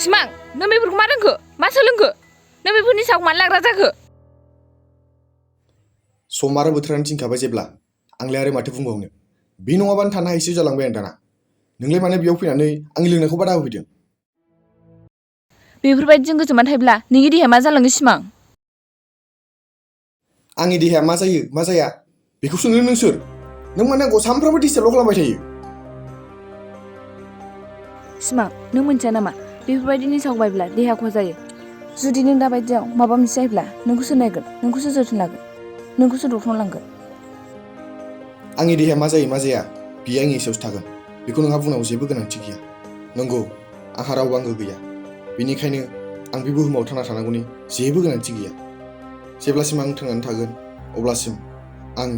सिमां नों बेफोरखौ मा रोंखो मा सोलोंखो नों बेफोरनि सायाव मानो लाग्रा जाखो सम आरो बोथोरानो थिनखाबाय जेब्ला आंलाय आरो माथो बुंबावनो बे नङाबानो थानो हायैसो जालांबाय आं दाना नोंलाय मानो बेयाव फैनानै आंनि लोंनायखौ बादा होफैदों बेफोरबायदिजों गोजोमनानै थायोब्ला नोंनि देहाया मा जालाङो सिमां आंनि देहाया मा जायो मा जाया बेखौ सोंनो नों सोर नों मानो आंखौ सानफ्रामबो डिस्टार्बल' खालामबाय थायो सिमां नों मोनथिया नामा बेफोरबायदिनि सावबायब्ला देहा खहा जायो जुदि नों दाबायदियाव माबा मोनसे जायोब्ला नोंखौसो नायगोन नोंखौसो जोथोन लागोन नोंखौसो डक्टरनाव लांगोन आंनि देहाया मा जायो मा जाया बियो आंनि सायावसो थागोन बेखौ नोंहा बुंनांगौ जेबो गोनांथि गैया नंगौ आंहा रावबो आंगो गैया बेनिखायनो आं बे बुहुमाव थांना थानांगौनि जेबो गोनांथि गैया जेब्लासिम आं थांनानै थागोन अब्लासिम आं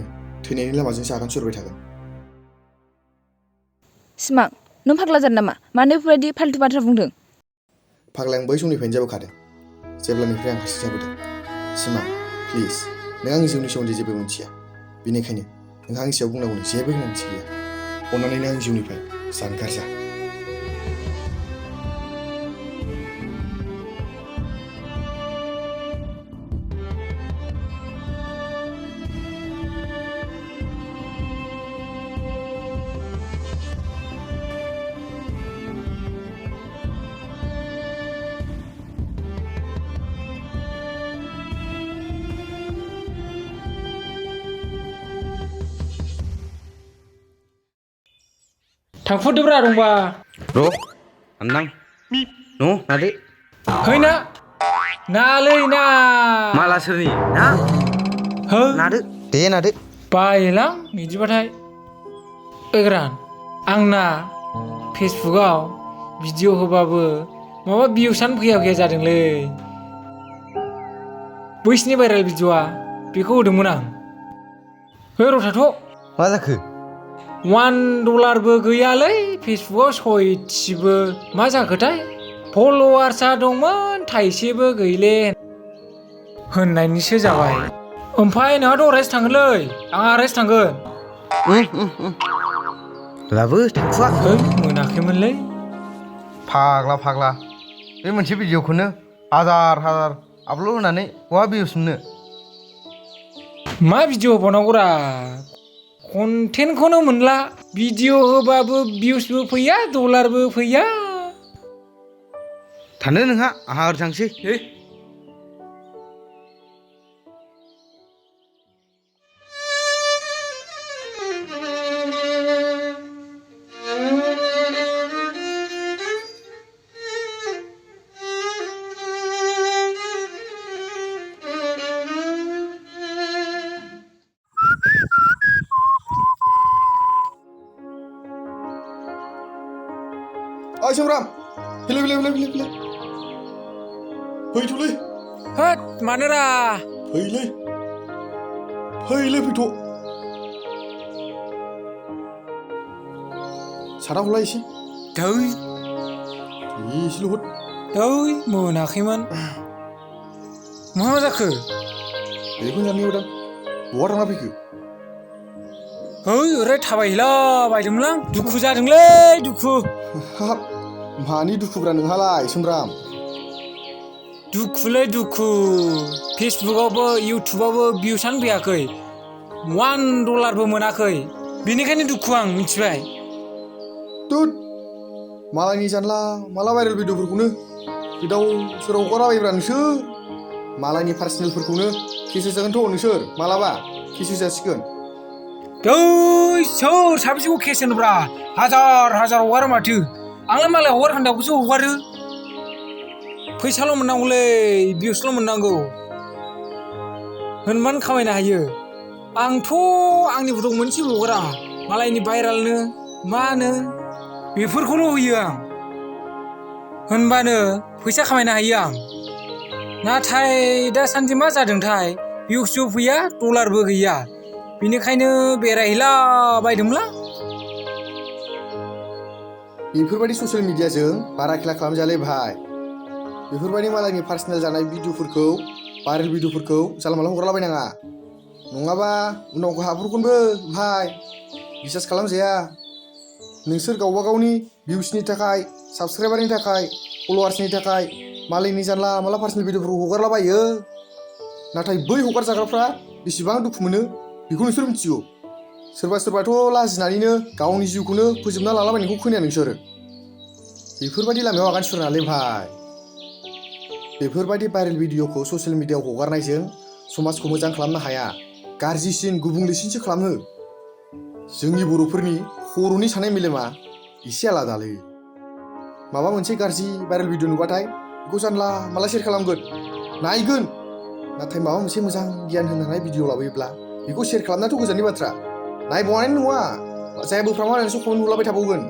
थैनायनि लामाजोंसो आगान सुरबाय थागोन सिमां नों फाग्ला जादों नामा मानो बेफोरबायदि फाल्थु बाथ्रा बुंदों फाग्ला आं बै समनिफ्रायनो जाबोखादों जेब्लानिफ्राय आं हारसिं जाबोदों सिमां प्लिज नों आंनि जिउनि सोमोन्दै जेबो मिथिया बेनिखायनो नोंहा आंनि सायाव बुंनांगौनि जेबो गोनांथि गैया अन्नानै नों आंनि जिउनिफ्राय जानगार जा थांफुदोब्रा दंबा र' आमनां न' नादो है ना नालै ना माला सोरनि ना हो नादो दे नादो बायोलां बिदिबाथाय ओइग्रान आंना फेसबुकआव भिडिअ होबाबो माबा भिउसानो फैया जादोंलै बैसिनि भाइरेल भिडिअआ बेखौ होदोंमोन आं है र' थाथ' मा जाखो $1 गैयालै फेसबुकआव सयथिबो मा जाखोथाय फल'वार्सआ दंमोन थाइसेबो गैले होननायनिसो जाबाय ओमफ्राय नोंहाथ' अरायसो थांगोनलै आंहा अरायसो थांगोन लाबो थांफुवा है मोनाखैमोनलै फाग्ला बे मोनसे भिडिअखौनो हाजार आपल'ड होनानै बहा भिउस मोननो मा भिडिअ होबावनांगौरा कन्टेन्टखौनो मोनला भिडिअ होबाबो भिउसबो फैया डलारबो फैया थानो नोंहा आंहा ओरै थांसै ओइ सोमब्राम फैलै फैथ'लै होद मानोरा फैथ' सारा हरला एसे दै एसेल' हर मोनाखैमोन मा जाखो बेखौनो जानो एवदां बहा थांना फैखो है ओरै थाबायहैला बायदोंमोनलां दुखु जादोंलै दुखु हाब मानि दुखुब्रा नोंहालाय सोमब्राम दुखुलै दुखु फेसबुकआवबो इउटुबावबो भिउसानो फैयाखै $1 मोनाखै बेनिखायनो दुखु आं मिथिबाय तुद मालायनि जानला माला भाइरेल भिडिअफोरखौनो गोदाव सोराव हगारलाबायब्रा नोंसोर मालायनि पार्सनेलफोरखौनो केसेस जागोनथ' नोंसोर मालाबा केसेस जासिगोन सोर साबेसेखौ केस होनोब्रा हाजार हगारो माथो आंलाय मालाय हगारखान्दाखौसो हगारो फैसाल' मोननांगौलै भिउसल' मोननांगौ होनबानो खामायनो हायो आंथ' आंनि फट'खौ मोनसेबो हगारा मालायनि भाइरेलनो मानो बेफोरखौल' होयो आं होनबानो फैसा खामायनो हायो आं नाथाय दासान्दि मा जादोंथाय भिउसबो फैया डलारबो गैया बेनिखायनो बेरायहैला बायदोंमोनलां बेफोरबायदि ससियेल मिडियाजों बारा खेला खालामजायालै भाइ बेफोरबायदि मालायनि पार्सनेल जानाय भिडिअफोरखौ भाइरेल भिडिअफोरखौ जानला मानला हगारलाबायनाङा नङाबा उनाव हाबहरगोनबो भाइ बिसास खालामजाया नोंसोर गावबा गावनि भिउसनि थाखाय साबसक्राइबारनि थाखाय फलोवार्सनि थाखाय मालायनि जानला माला पार्सनेल भिडिअफोरखौ हगारलाबायो नाथाय बै हगारजाग्राफ्रा बेसेबां दुखु मोनो बेखौ नोंसोर मिथिगौ सोरबा सोरबाथ' लाजिनानैनो गावनि जिउखौनो फोजोबना लालाबायनायखौ खोनाया नोंसोर बेफोरबायदि लामायाव आगान सुरनाङालै भाइ बेफोरबायदि भाइरेल भिडिअखौ ससियेल मिडियाआव हगारनायजों समाजखौ मोजां खालामनो हाया गाज्रिसिन गुबुंलेसिनसो खालामो जोंनि बर'फोरनि खर'नि साननाय मेलेमा एसे आलादालै माबा मोनसे गाज्रि भाइरेल भिडिअ नुबाथाय बेखौ जानला माला शेयार खालामगोन नायगोन नाथाय माबा मोनसे मोजां गियान होनो हानाय भिडिअ लाबोयोब्ला बेखौ शेयार खालामनायाथ' गोजाननि बाथ्रा नायबावनाय नङा जाया बोफ्रामा होननानैसो कमेन्ट हरलाबाय थाबावगोन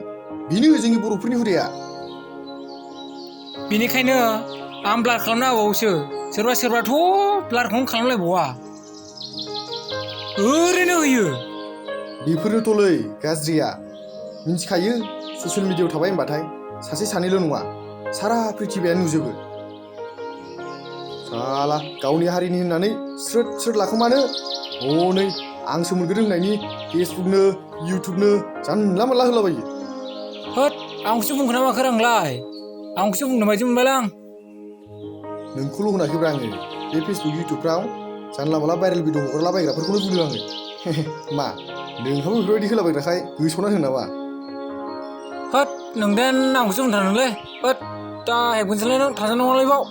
बेनो जोंनि बर'फोरनि हुदाया बेनिखायनो आं ब्लार खालामना होबावोसो सोरबा सोरबाथ' ब्लारखौनो खालामलायबावा ओरैनो होयो बेफोरनोथ'लै गाज्रिया मिन्थिखायो ससियेल मिडियाआव थाबाय होनबाथाय सासे सानैल' नङा सारा प्रिथिबियानो नुजोबो साला गावनि हारिनि होननानै स्रोद स्रोद लाखोमानो हनै आंसो मोनगोन होननायनि फेसबुकनो इउटुबनो जानला मोनला होलाबायो होद आंखौसो बुंखोना माखो आंलाय आंखौसो बुंनो बायदि मोनबायलां नोंखौल' होनाखैब्रा आङो बे फेसबुक इउटुबफ्राव जानला मोनला भाइरेल भिडिअ हगारलाबायग्राफोरखौनो बुंदों आङो मा नोंहाबो बेफोरबायदि होलाबायग्राखाय गोसोआवना होनो नामा होद नोंदेन आंखौसो बुंथारदोंलै होद दा हेबगोनसोलै नों थांजानाय नङालै बाव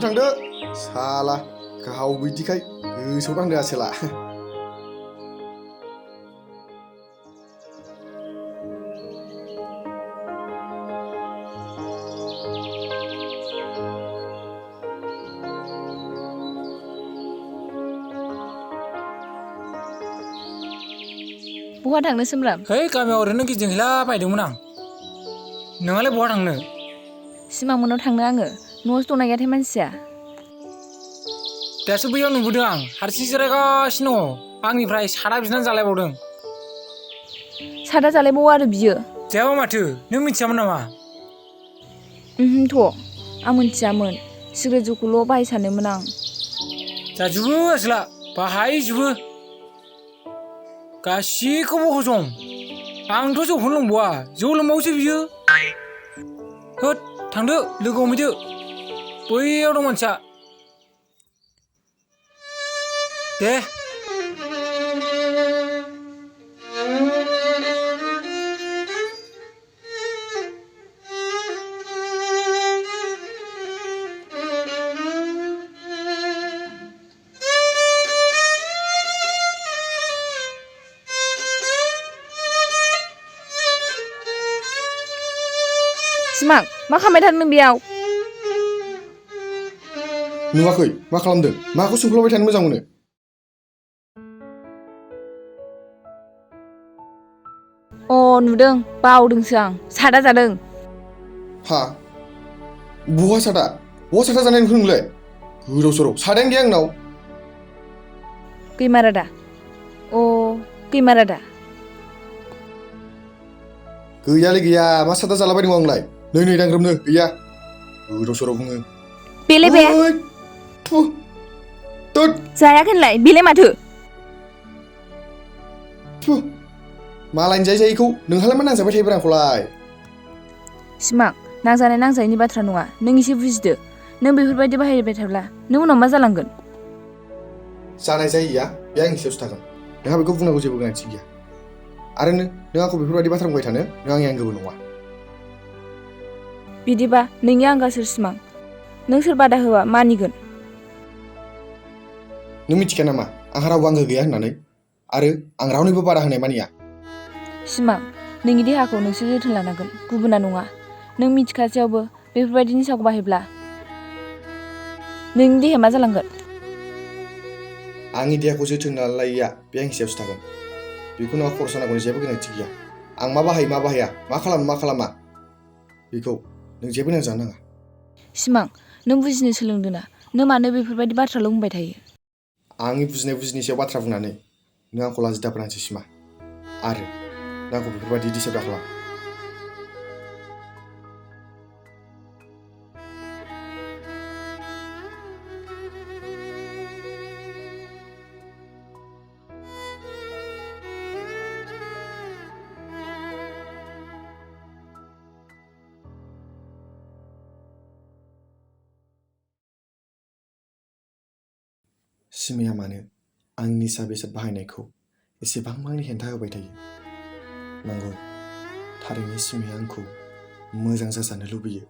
थांदो साला गाव बिदिखाय गोसोआव नांदो आसोला बहा थांनो सोमब्राम है गामियाव ओरैनो गिदिंहैला बायदोंमोन आं नोंहालाय बहा थांनो सिमां मोननाव थांनो आङो न'आवसो दंना गैयाथाय मानसिया दासो बैयाव नुबोदों आं हारसिं जिरायगासिनो दङ आंनिफ्राय सादा बिनानै जालायबावदों सादा जालायबावो आरो बियो जायाबा माथो नों मिथियामोन नामा थ' आं मिथियामोन सिगारेट जौखौल' बाहाय सानोमोन आं जाजोबो आसोला बाहायजोबो गासिखौबो हजम आंथ' जौखौनो लोंबावा जौ लोंबावोसो बियो होद थांदो लोगो हमहैदो बैयाव दं मानसिया दे सिमां मा खालामबाय थादों नों बेयाव नुवाखै मा खालामदों माखौ सोंफ्लाबाय थानो मोजां मोनो नुदों बावदोंसो आं सादा जादों हा बहा सादा जानाय नुखो नोंलाय गोदाव सोराव सादायानो गैया आंनाव गैमारादा गैमारादा गैयालै गैया मा सादा जालाबाय दङ आंलाय नै दांग्रोमनो गैया गोदाव सोराव बुङो बेले बे जायाखै होनलाय बेलाय माथो मालायनि जायैखौ नोंहालाय मा नांजाबाय थायोब्रा आंखौलाय सिमां नांजानायनि बाथ्रा नङा नों एसे बुजिदो नों बेफोरबायदि बाहायबाय थाब्ला नों उनाव मा जालांगोन जानाय जायैया बे आंनि सायावसो थागोन नोंहा बेखौ बुंनांगौ जेबो गोनांथि गैया आरो नों आंखौ बेफोरबायदि बाथ्रा बुंबाय थानो नों आंनि आंगोबो नङा बिदिबा नोंनि आंगा सोर सिमां नों सोर बादा होआ मानिगोन नों मिथिखाया नामा आंहा रावबो आंगो गैया होननानै आरो आं रावनिबो बादा होनाय मानिया सिमां नोंनि देहाखौ नोंसो जोथोन लानांगोन गुबुना नङा नों मिथिखासेयावबो बेफोरबायदि निसाखौ बाहायब्ला नोंनि देहाया मा जालांगोन आंनि देहाखौ जोथोन लालायैया बे आंनि सायावसो थागोन बेखौ नोंहा खरस होनांगौनि जेबो गोनांथि गैया आं मा बाहायो मा बाहाया मा खालामा बेखौ नों जेबो नांजानो नाङा सिमां नों बुजिनो सोलोंदों ना नों मानो बेफोरबायदि बाथ्राल' बुंबाय थायो आंनि बुजिनायनि सायाव बाथ्रा बुंनानै नों आंखौ लाजि दाफोनांसै सिमा आरो नों आंखौ बेफोरबायदि दिसटार्ब दाखालाम सिमाया मानो आंनि निसा बेसाद बाहायनायखौ एसेबां मानि हेंथा होबाय थायो? नंगौ, थारैनो सिमाया आंखौ मोजां जाजानो लुबैयो।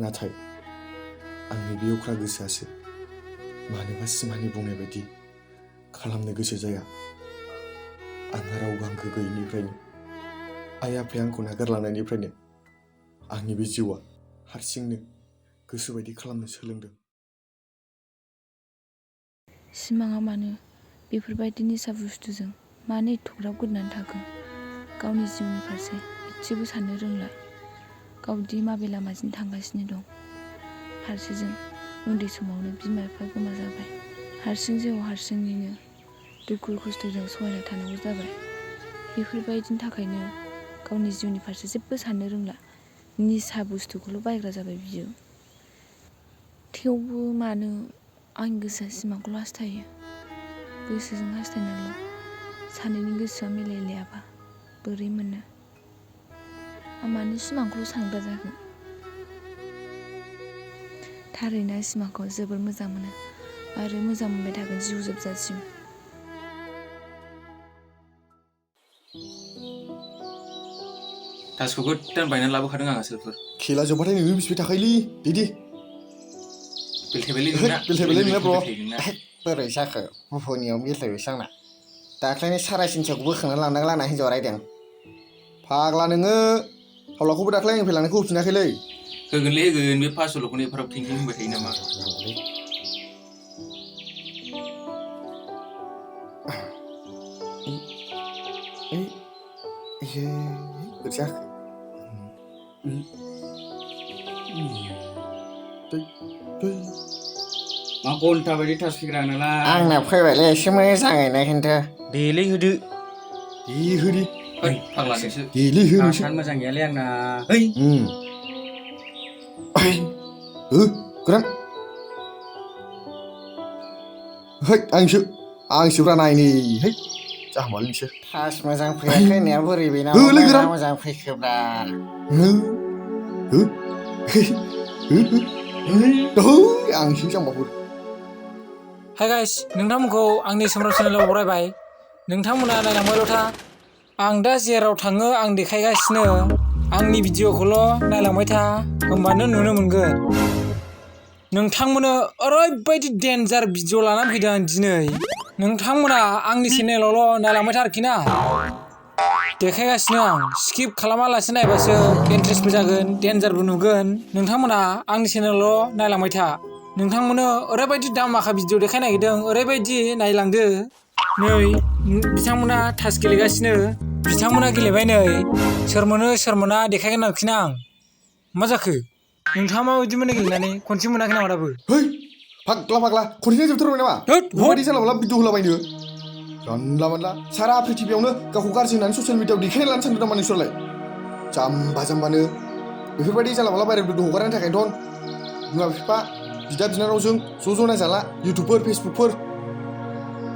नाथाय आंनि बे अख्रा गोसोआसो मानोबा सिमानि बुंनाय बायदि खालामनो गोसो जाया। आंहा रावबो आंगो गैयिनिफ्रायनो, आइ आफाया आंखौ नागारलांनायनिफ्रायनो आंनि बे जिउआ हारसिंनो गोसोबायदि खालामनो सोलोंदों। सिमाङा मानो बेफोरबायदि निसा बुस्थुजों मानो एथ'ग्राब गोदोनानै थागोन? गावनि जिउनि फारसे एसेबो साननो रोंला। गावदि माबे लामाजों थांगासिनो दं। फारसेजों उन्दै समावनो बिमा बिफा गोमा जाबाय। हारसिं जिउआव हारसिङैनो दुखु खस्थ'जों सहायना थानांगौ जाबाय। बेफोरबायदिनि थाखायनो गावनि जिउनि फारसे जेबो साननो रोंला। निसा बुस्थुखौल' बायग्रा जाबाय बियो। थेवबो मानो आंनि गोसोआ सिमांखौल' हास्थायो। गोसोजों हास्थायनायल' सानैनि गोसोआ मिलायलायाबा बोरै मोननो? आं मानो सिमांखौल' सानग्रा जागोन? थारैनो सिमांखौ जोबोर मोजां मोनो आरो मोजां मोनबाय थागोन जिउ जोबजासिम। थासखौ गोदान बायनानै लाबोखादों आं आसोलफोर। खेला जोब्बाथाय नोंनो बिसिबाय थाखायोलै दे बेलथायबायलै नोंना बेलथायबायलै नोंना ब्र'। बोरै जाखो बुहुनियाव बेलथायबायसो आंना। दाख्लैनि साराय थिनस'खौ बोखांना लानांगौ लाना हिन्जावा रायदों। फाग्ला नोङो हावलाखौबो दाख्लै आंनिफ्राय लानायखौ होफिनाखैलै। होगोनलै होगोन, बे 500ल'खौनो एफाराब थेंकिं होनबाय थायो नामा? बोरै जाखो? मा घन्टा बायदि थास फैग्रा नालाय। आंना फैबायलै एसे मोजाङैनो खिन्थु। देलै होदो। दे होदे। ओइ फाग्ला नोंसो। देलै हो नोंसो। आसान मोजां गैयालै आंना। ओइ गोरान। आंसोब्रा नायनि जाहांबालै नोंसोर। थास मोजां फैयाखै होननाया बोरै बेनाव होलै गोरान। मोजां फैखोब्रा। आंसो जाम्बाफोर। हाय गाइस, नोंथांमोनखौ आंनि सोमब्राम चेनेलाव बरायबाय। नोंथांमोना नायलांबायल' था। आं दा जेराव थाङो आं देखायगासिनो। आंनि भिडिअ'खौल' नायलांबाय था, होमबानो नुनो मोनगोन। नोंथांमोननो ओरैबायदि डेन्जार भिडिअ' लानानै फैदों आं दिनै। नोंथांमोना आंनि चेनेलावल' नायलांबाय था आरोखि ना। देखायगासिनो आं। स्किप खालामालासे नायबासो इन्ट्रेस्टबो जागोन, डेन्जारबो नुगोन। नोंथांमोना आंनि चेनेलावल' नायलांबाय था। नोंथांमोननो ओरैबायदि दामाखा भिडिअ' देखायनो नागिरदों, ओरैबायदि नायलांदो। नै बिथांमोना थास गेलेगासिनो। बिथांमोना गेलेबाय नै। सोर मोना देखायगोन आरोखि ना आं। मा जाखो? नोंथाङा माबायदि मोनो गेलेनानै? खनसे मोनाखै नामा दाबो? फाग्ला खनसेनो जोबथारबाय नामा? बेफोरबायदि जानला मोनला भिडिअ होलाबायनो जानला मोनला सारा प्रिथिबियावनो गावखौ गाज्रि होननानै ससियेल मिडियाआव देखायना लानो सानदों नामा नोंसोरलाय? जाम्बानो बेफोरबायदि जानला मोनला भाइरेल भिडिअ हगारनायनि थाखायनोथ' बिमा बिफा बिदा बिनानावजों ज' नायजाला इउटुबफोर फेसबुकफोर।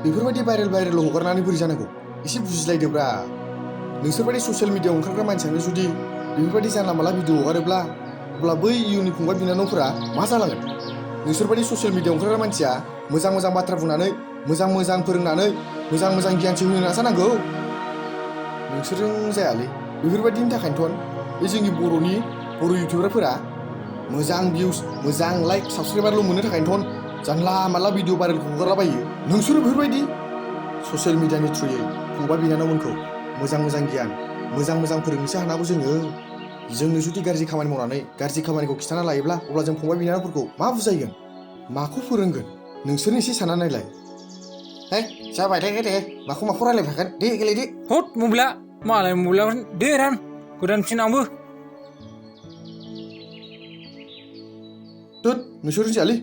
बेफोरबायदि भाइरेल हगारनानै बोरै जानांगौ? एसे बुजिलायदोब्रा। नोंसोरबायदि ससियेल मिडियाआव ओंखारग्रा मानसियानो जुदि बेफोरबायदि जानला मोनला भिडिअ हगारोब्ला अब्ला बै इयुननि फंबाय बिनानावफोरा मा जालांगोन? नोंसोरबायदि ससियेल मिडियाआव ओंखारग्रा मानसिया मोजां बाथ्रा बुंनानै मोजां फोरोंनानै मोजां गियानसो होनो नाजानांगौ। नोंसोरजों जायालै। बेफोरबायदिनि थाखायनोथ' बे जोंनि बर' इउटुबारफोरा मोजां भिउस, मोजां लाइक, साबसक्राइबारल' मोननो थाखायनोथ' जानला मानला भिडिअ भाइरेलखौ हगारलाबायो। नोंसोरो बेफोरबायदि ससियेल मिडियानि थ्रुयै फंबाय बिनानावमोनखौ मोजां गियान, मोजां फोरोंनोसो हानांगौ जोङो। जोंनो जुदि गाज्रि खामानि मावनानै गाज्रि खामानिखौ खिन्थाना लायोब्ला अब्ला जों फंबाय बिनानावफोरखौ मा बुजायगोन? माखौ फोरोंगोन? नोंसोरनो एसे सानना नायलाय। जाबायथाय दे, माखौ रायलायबाय थागोन? दे गेलेदो। हट मबाइला, मालाय मबाइलाव दे रान, गोदानफिन आंबो। नोंसोर जायालै।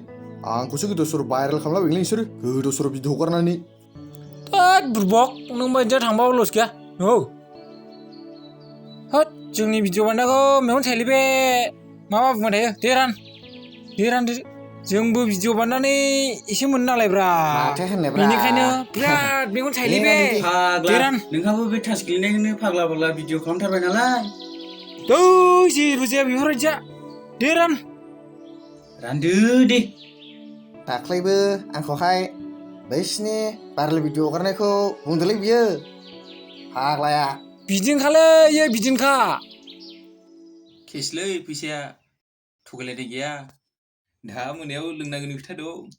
आंखौसो गोदाव सोराव भाइरेल खालामलाबायलै नोंसोरो गोदाव सोराव भिडिअ हगारनानै। बुरबक, नों बायदिया थांबाबो लस गैया। औ होद, जोंनि भिडिअ बानायनायखौ मेगन सायोलै बे। माबा बुंबाय थायो। दे रान दे। जोंबो भिडिअ बानायनानै एसे मोनो नालायब्रा। माथो होनोब्रा। बेनिखायनो बिराद मेगन सायोलै बे। फाग्ला, दे रान। नोंहाबो बे थास गेलेनायखौनो फाग्ला भिडिअ खालामथारबाय नालाय। जेबो जाया बेफोरबायदिया। दे रान। रानदो दे। दाख्लैबो आंखौहाय बैसिनि भाइरेल भिडिअ हगारनायखौ बुंदोलै बियो फाग्लाया। बिदिनोखालै इयो बिदिनोखा। केसलै फैसाया थगायलायनाय गैया। दा मोनायाव लोंनांगौनि खोथा दं।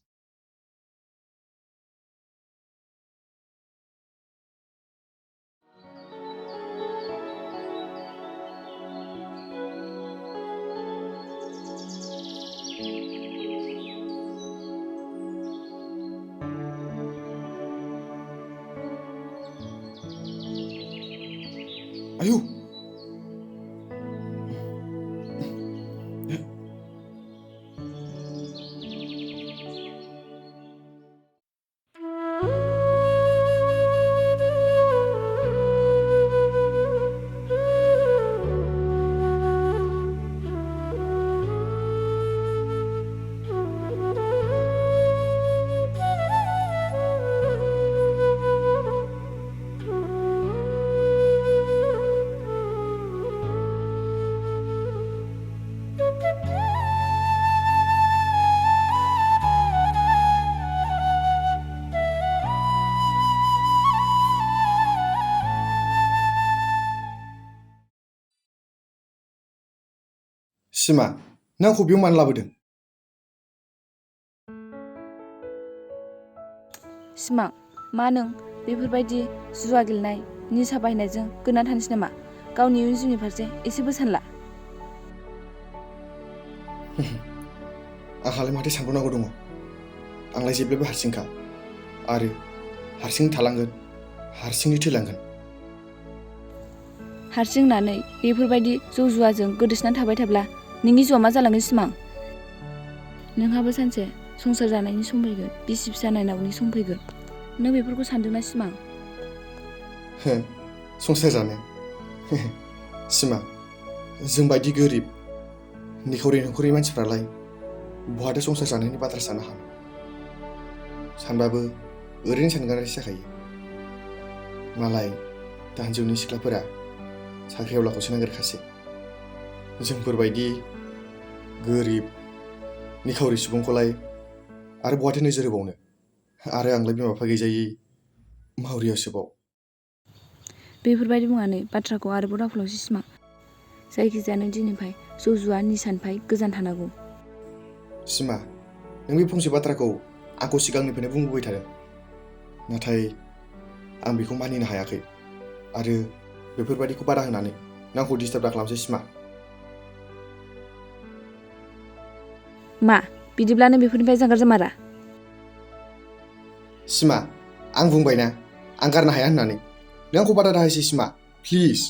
आयौ सिमा नों आंखौ बेयाव मानो लाबोदों? सिमां मा नों बेफोरबायदि जुवा गेलेनाय निसा बाहायनायजों गोना थानोसै नामा? गावनि इयुन जिउनि फारसे एसेबो सानला। आंहालाय माथो सानबावनांगौ दङ? आंलाय जेब्लायबो हारसिंखा आरो हारसिं थालांगोन, हारसिंनो थैलांगोन। हारसिं होननानै बेफोरबायदि जौ जुवाजों गोदोसोनानै थाबाय थाब्ला नोंनि जिउआ मा जालांगोन सिमां? नोंहाबो सानसे संसार जानायनि सम फैगोन, बिसि फिसा नायनांगौनि सम फैगोन। नों बेफोरखौ सानदोंना सिमां? संसार जानो सिमा जों बायदि गोरिब निखावरि नखरनि मानसिफ्रालाय बहाथो संसार जानायनि बाथ्रा साननो हानो? सानबाबो ओरैनो सानगारनायसो जाखायो। मालाय दानि जुगनि सिख्लाफोरा साख्रि आवलाखौसो नागिरखासै। जोंफोरबायदि गोरिब निखावरि सुबुंखौलाय आरो बहाथो नोजोर होबावनो? आरो आंलाय बिमा बिफा गैजायै मावरियासो बाव। बेफोरबायदि बुंनानै बाथ्राखौ आरोबाव दाफुलावसै सिमां। जायखिजाया नों दिनैनिफ्राय जौ जुवा निसानिफ्राय गोजान थानांगौ। सिमा नों बे फंसे बाथ्राखौ आंखौ सिगांनिफ्रायनो बुंबोबाय थादों, नाथाय आं बेखौ मानिनो हायाखै आरो बेफोरबायदिखौ बादा होनानै नों आंखौ डिस्टार्ब दाखालामसै सिमा। मा बिदिब्ला नों बेफोरनिफ्राय जानगार जामारा? सिमा आं बुंबायना आं गारनो हाया होननानै। नों आंखौ बादा दाहोसै सिमा प्लिज।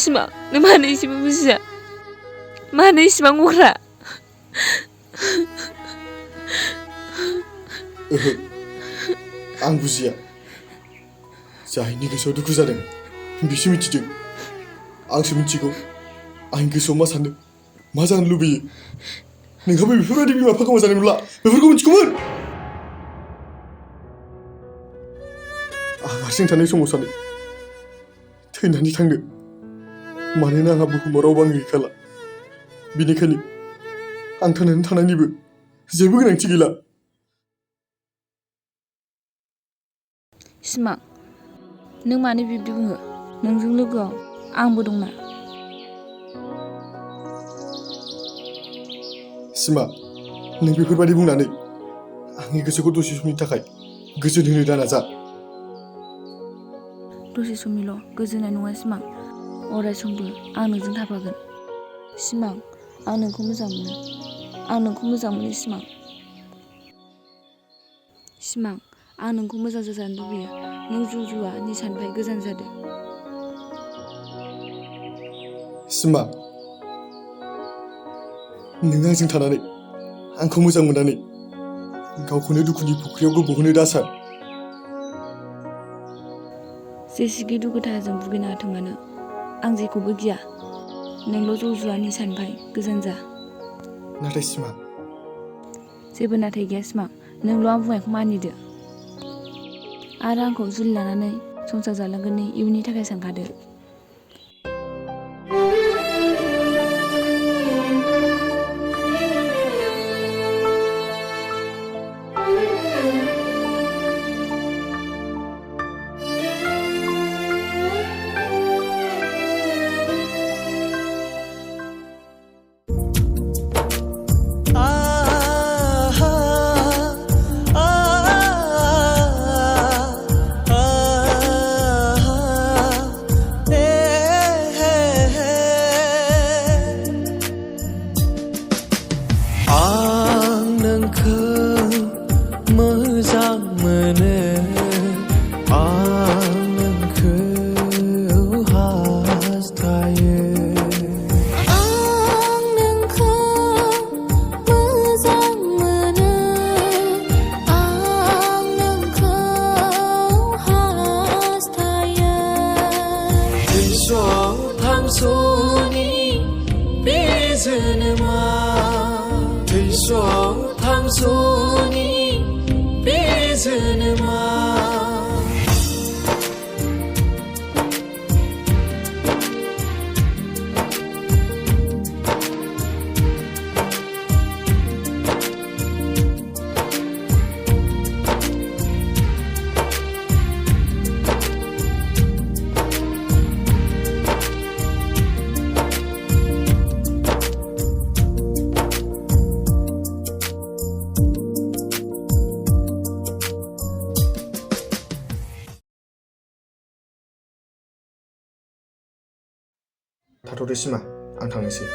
सिमां नों मानो एसेबो बुजिया? मानो इसेबां अख्रा? आं बुजिया। जायनि गोसोआव दुखु जादों बिसो मिथिदों। आंसो मिथिगौ आंनि गोसोआव मा सानदों, मा जानो लुबैयो। नोंहाबो बेफोरबायदि बिमा बिफा गोमाजानायमोनब्ला बेफोरखौ मिथिगौमोन। आं हारसिं थानाय समाव सानो थैनानै थांनो, मानोना आंहा बुहुमाव रावबो आंनि गैखाला। बेनिखायनो आं थांनानै थानायनिबो जेबो गोनांथि गैला। सिमां नों मानो बिब्दि बुङो? नोंजों लोगोआव आंबो दंना। सिमा नों बेफोरबायदि बुंनानै आंनि गोसोखौ दसे समनि थाखाय गोजोन होनो दानाजा। दसे समनिल' गोजोननाय नङा सिमां, अराय समबो आं नोंजों थाफागोन। सिमां आं नोंखौ मोजां मोनो, आं नोंखौ मोजां मोनो सिमां। सिमां आं नोंखौ मोजां जाजानो लुबैयो। नों जौ जुवा निसानिफ्राय गोजान जादो। सिमा नों आंजों थानानै आंखौ मोजां मोननानै गावखौनो दुखुनि फुख्रियाव गब'होनो दा सान। जेसेखि दुखु दाहाजों भुगिनो हाथों मानो आं जेखौबो गिया। नोंल' जौ जुवा निसानिफ्राय गोजान जा। नाथाय सिमा जेबो नाथाय गैया सिमां, नोंल' आं बुंनायखौ मानिदो आरो आंखौ जुलि लानानै संसार जालांगोननि इयुननि थाखाय सानखादो। थाथ'दो सिमा आं थांनोसै